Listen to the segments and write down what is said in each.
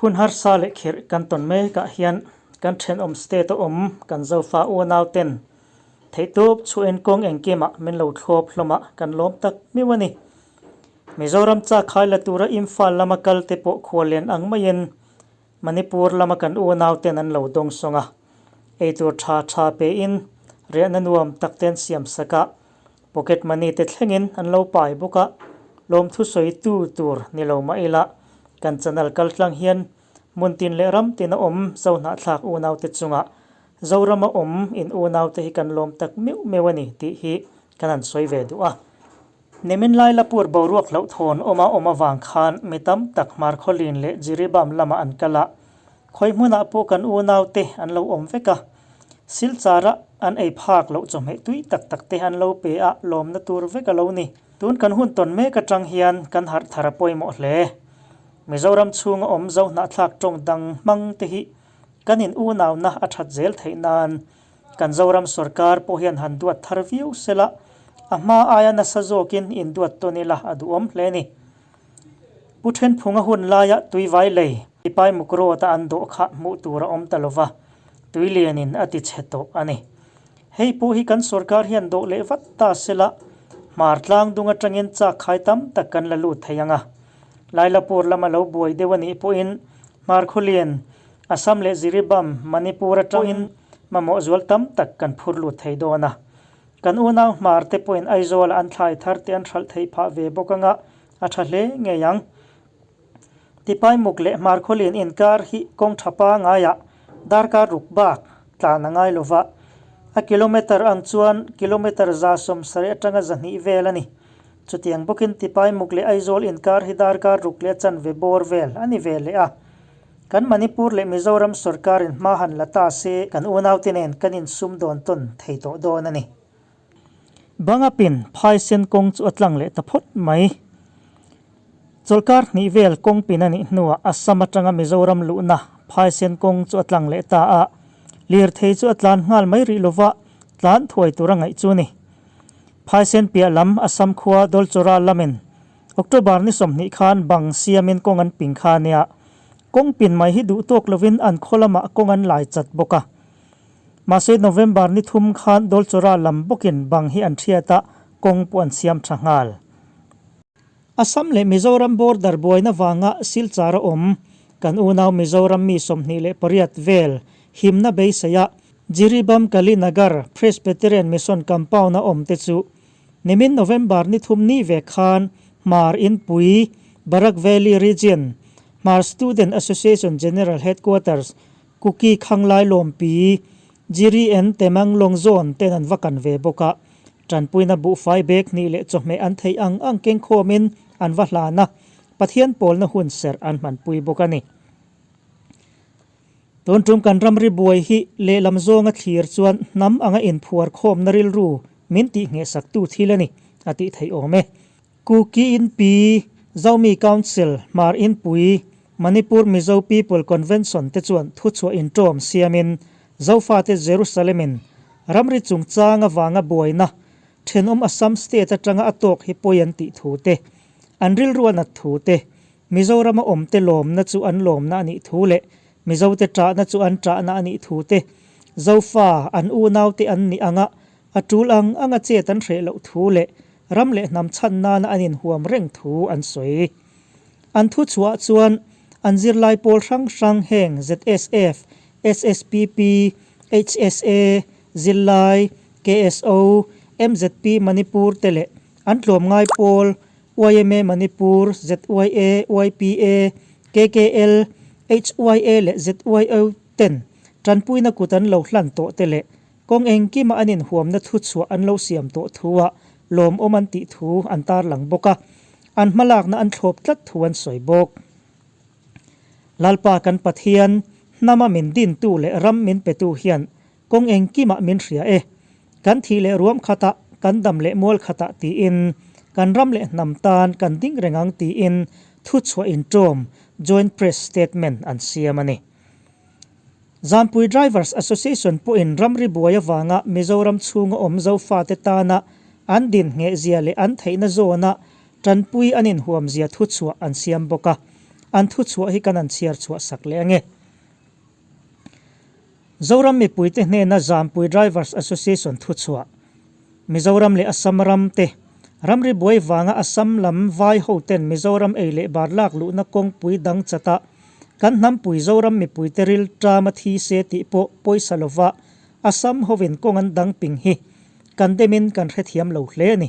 Hun harsa leh khirh kan tawn mekah hian kan thenawm state a awm kan Zofa unau ten theihtawp chhuahin kawng engkimah min lo thlawp hlawm a, kan lawm tak miau a ni. Mizoram chak khai la tura Imphal lama kal te pawh khuallian ang maiin Manipur lama kan unau ten an lo dawng sawng a, eitur tha tha pein riahna nuam tak te an siam sak a, pocket money te thlengin an lo pai bawk a, lawmthu sawi tu tur ni lo mah ila kan channel kal tlang hian hmun tin leh ram tin a awm Zohnahthlak unau te chungah Zorama awm in unau te hi kan lawm tak meuh meuh a ni tih hi kan han sawi ve duh a. Nimin lai Lapur boruak hlauhthawn awma awm avang khan mi tam tak Hmarkhawlin leh Jiribam lamah an kal a, khawi hmunah pawh kan unaute an lo awm vek a. Silchara an ei phak loh chawhmeh tui tak tak te an lo pe a, lawmna tur vek a lo ni. Tun kan hun tawn mek atang hian kan harh thar a pawimawh hle. Mizoram chhunga awm Zohnahthlak tawng dang hmang te hi kan in unauna a that zel theih nan Kan Zoram sorkar pawh hian han duat thar viau sela, a hma aia nasa zawkin induat tawn ila a duhawm hle a ni. Pu Thenphunga hun laia tuivai lei Tipaimuk Road a an dawh kha hmuh tur a awm ta lova, tui lianin a ti chhe tawh a ni. Hei pawh hi kan sorkar hian dawh leh vat ta sela, hmar tlang dung atangin chak khai tam tak kan la lut thei ang a. Lailapur lama lo buai deuh a nih pawhin hmar khawlian Assam leh Jiribam, Manipur atangin mamawh zual tam tak kan phur lut thei dawn a. Kan unau hmar te pawhin Aizawl ah an thlai thar te an hralh theih phah ve bawk anga a tha hle ngei ang. Tipaimuk leh Hmarkhawlin inkar hi kawng tha pangaiah darkar ruk bak tlan a ngai lova, a kilometre ang chuan kilometre 170 atanga 200 vel a ni. Chutiang bawkin Tipaimuk leh Aizawl inkar hi darkar ruk leh a chanve bawr vel a ni ve leh a. Kan Manipur leh Mizoram sorkarin hma han la ta se kan unaute nen kan insum dawn tawn thei tawh dawn a ni. Bangapin phaisen kawng chu a tlang leh ta phawt mai. Chawlhkar hnih vel kawng pin a nih hnuah Assam atanga Mizoram luhna phaisen kawng chu a tlang leh ta a, lirthei chu a tlan nghal mai rih lova tlan thuai tur a ngaih chu a ni. Phaisen piah lam Assam khua Dolchora lamin October ni 20 khan bang siamin kawng an ping kha nia. Kawng pin mai hi duh tawk lovin an khaw lamah kawng an lai chat bawk a. Mahse November ni 3 khan Dolchora lam bawkin bang hi an thiat a, kawng pawh an siam tha nghal. Assam leh Mizoram border buaina vanga Silchar a awm kan unau Mizoram mi 28 vel himna beisei a Jiribam Kalinagar Presbyterian Mission Compound a awm te chu Nimin November ni 3 ni ve khan Hmar Inpui, Barak Valley Region, Hmar Student Association General Headquarters, Kuki Khanglai Lawmpi, Jiri and Temanglong Zone ten an va kan ve bawk a. Tanpuina buhfai bag hnih leh chawhmeh an theih ang ang keng khawmin an va hlan a, Pathian pawlna hun serh an hmanpui bawk a ni. Tun tum kan ramri buai hi lehlam zawnga thlir chuan hnam anga inphuar khawmna rilru min tihnghehsaktu thil a ni, a tih theih awm e. Kuki Inpi, Zomi Council, Hmar Inpui, Manipur Mizo People Convention te chuan thuchhuah inṭawm siamin Zofate Jerusalem-in ramri chungchang avanga buaina thenawm Assam state atanga a tawk hi pawi an tih thu te, an rilru a nat thu te, Mizorama awmte lawmna chu an lawmna a nih thu leh Mizote ṭahna chu an ṭahna a nih thu te, Zofa an unaute an nih anga a ṭul ang anga chet an hreh loh thu leh ram leh hnam chhan nana an inhuam reng thu an sawi. An thu chhuah chuan an zirlai pawl hrang hrang heng ZSF, SSPP, HSA, Zirlai, KSO, MZP Manipur te leh an tlawmngai pawl YMA Manipur, ZYA, YPA, KKL, HYA leh ZYO ten tanpuina kut an lo hlan tawh te leh kawng engkima an inhuamna thuchhuah an lo siam tawh thu-ah lawmawm an tih thu an tarlang bawk a, an hmalakna an thlawp tlat thu an sawi bawk. Lalpa kan Pathian, hnama min dintu leh ram min petu hian Kawng engkimah min hria e. Kan thih leh ruam khatah, kan dam leh mual khatah tiin, kan ram leh hnam tan kan ding reng ang tiin thuchhuah inṭawm, joint press statement, an siam a ni. Zampui Drivers Association pawhin ramri buai avanga Mizoram chhunga awm Zofate tana an din nghehzia leh an theihna zawna tanpui an inhuamzia thuchhuah an siam bawk a. An thuchhuah hi kan han chhiar chhuah sak leh ange. Zoram mipuite hnena Zampui Drivers Association thuchhuah, Mizoram leh Assam ram te ramri buai vanga Assam lam vai hoten Mizoram ei leh bar lak luhna kawngpui dang chata kan hnampui Zoram mipuite ril tama thi se tih pawh pawisa lova Assam hovin kawng an dang ping hi kan demin kan hrethiam lo hle a ni.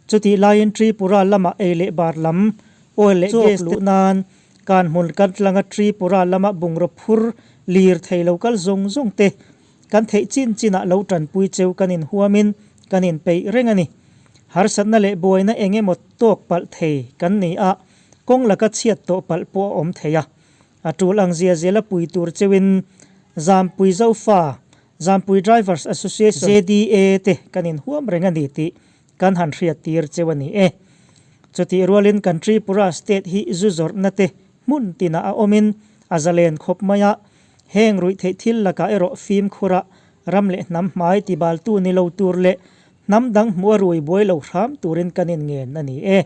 Chutih laiin Tripura lamah ei leh bar lam oil leh gas luh nan kan hmun kan tlanga Tripura lama bungraw phur lir thei lo kal zawng zawng te kan theih chin chinah lo tanpui cheu kan inhuamin kan inpeih reng a ni. Harsatna leh buaina eng emaw tawk palh thei kan ni a, kawng laka chhiat tawh palh pawh a awm thei a. A tul ang zia zela pui tur cheuin Zampui Zofa Zampui Drivers Association, ZDA, te kan inhuam reng a ni tih kan han hriat tir cheu a ni e. Chutih rualin kan Tripura state hi zu zawrhna te hmun tinah a awmin a zalen khawp mai a, heng ruih theih thil lakah erawh fimkhura ram leh hnam hmai tibaltu ni lo tur leh hnam dang hmuh a rui buai lo hram turin kan inngen a ni e.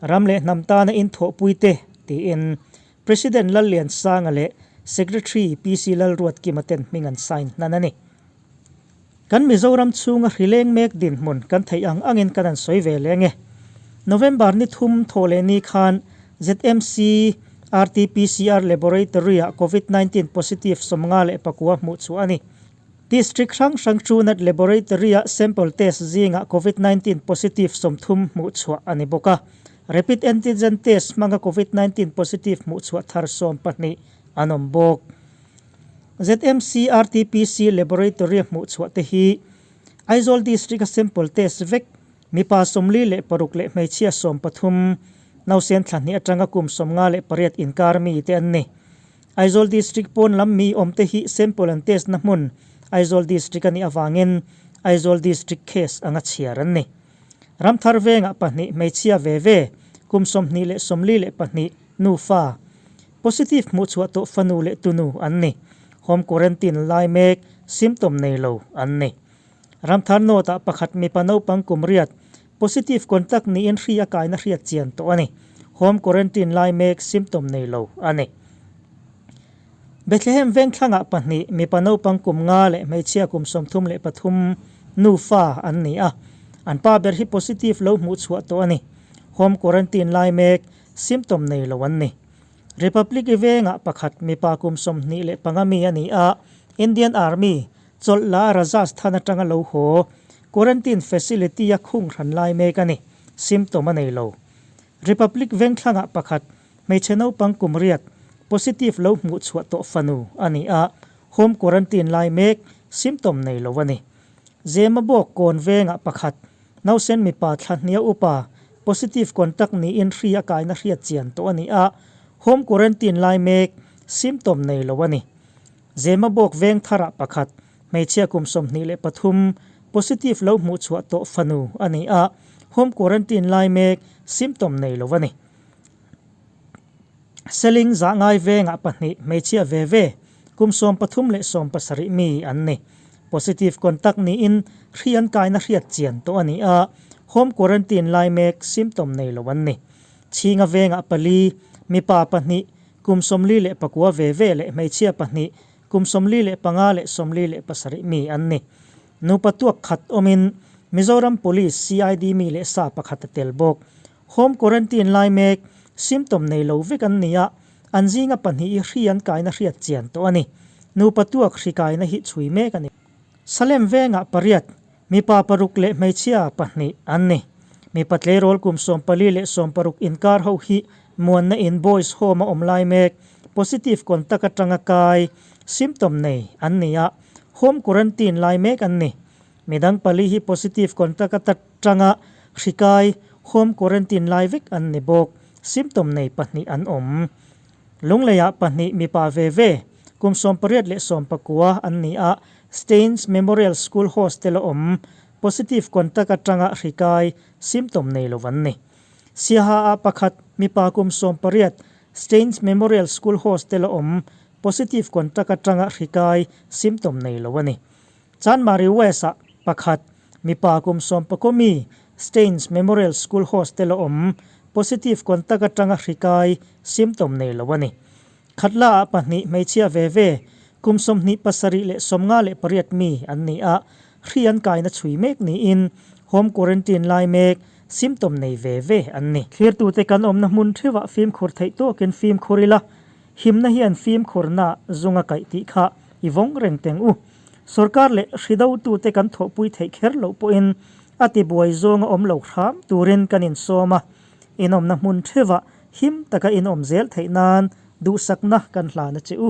Ram leh hnam tana inthawhpui te tiin President Lalliansanga leh Secretary PC Lalruatkima ten hming an sign hnan a ni. Kan Mizoram chhunga hrileng mek dinhmun kan theih ang angin kan han sawi ve leng e. November ni thum thaw leh ni khan ZMC RT-PCR Laboratory-ah Covid 19 positive 54 hmuh chhuah a ni. District hrang hrang Truenat Laboratory-a sample test zingah Covid 19 positive 30 hmuh chhuah a ni bawk a. Rapid antigen test hmanga Covid 19 positive hmuh chhuah thar 12 an awm bawk. ZMC RTPC Laboratory-a hmuh chhuah te hi Aizawl District-a sample test vek mipa 46 leh hmeichhia 13, nausen thla hnih atanga kum 58 inkar mi te an ni. Aizawl District pawn lam mi awmte hi sample an test na hmun Aizawl District a nih avangin Aizawl District case anga chhiar an ni. Ramthar vengah pahnih hmeichhia ve ve, kum 20 leh 42 nufa, positive hmuhchhuah tawh fanu leh tunu an ni. Home quarantine lai mek, symptom nei lo an ni. Ramthar North-ah pakhat mipa naupang kum riat, positive contact niin hri a kaina hriat chian tawh a ni. Home quarantine lai mek symptom nei lo a ni. Bethlehem vengthlangah pahnih mipa naupang kum nga leh hmeichhia kum 33 nufa an ni a. An pa ber hi positive lo hmuh chhuah tawh a ni. Home quarantine lai mek symptom nei lo an ni. Republic vengah pakhat mipa kum 25 mi a ni a, Indian Army Chawlh la Rajasthan atanga lo haw, quarantine facility-a khung hran lai mek a ni. Symptom a nei lo. Republic Vengthlangah pakhat, hmeichhe naupang kum riat, positive lo hmuh chhuah tawh fanu a ni a, home quarantine lai mek, symptom nei lo a ni. Zemabawk kawn vengah pakhat, nausen mipa thla hnia upa, positive contact niin hri a kaina hriat chian tawh a ni a, home quarantine lai mek, symptom nei lo a ni. Zemabawk veng tharah pakhat, hmeichhia kum 23, positive lo hmuh chhuah tawh fanu a ni a, home quarantine lai mek, symptom nei lo a ni. Seling zah ngai vengah pahnih, hmeichhia ve ve, kum 13 leh 17 mi an ni. Positive contact niin hri an kaina hriat chian tawh a ni a, home quarantine lai mek, symptom nei lo an ni. Chhinga vengah pali, mipa pahnih, Kum 49 ve ve leh hmeichhia pahnih, kum 45 leh 47 mi an ni. Nupa tuak khat awmin Mizoram Police CID mi leh sa pakhat a tel bawk. Home quarantine lai mek, symptom nei lo vek an ni a, an zinga pahnih hi hri an kaina hriat chian tawh a ni. Nupa tuak hri kaina hi chhui mek a ni. Salem vengah pariat, mipa paruk leh hmeichhia pahnih an ni. Mipa tleirawl kum 14 leh 16 inkar ho hi muanna in boys home a awm lai mek, positive contact atanga kai, symptom nei an ni a, home quarantine lai mek an ni. Midang pali hi positive contact atanga hri kai, home quarantine lai vek an ni bawk, symptom nei pahnih an awm. Lungleiah pahnih mipa ve ve, kum 18 leh 19 an ni a, Staines Memorial School Hostel a awm, positive contact atanga hri kai, symptom nei lo an ni. Siaha-ah pakhat mipa kum 18, Staines Memorial School Hostel a awm, positive contact atanga hri kai, symptom nei lo a ni. Chanmari West-ah pakhat mipa kum 19 mi, Staines Memorial School Hostel a awm, Positive contact atanga hri kai symptom nei lo a ni. Khatlaah pahnih hmeichhia ve ve, kum 27 leh 58 mi an ni a, hri an kaina chhui mek niin home quarantine lai mek symptom nei ve ve an ni. Thlirtute kan awmna hmun theuhah fimkhur theih tawkin fimkhur ila, himna hian fimkhurna zunga kaih tih kha i vawng reng teng u. Sorkar leh hri dotute kan thawhpui theih kher loh pawhin a tibuai zawnga awm lo hram turin kan insawm a, inawmna hmun theuhah him taka inawm zel theih nan duhsakna kan hlan a che u.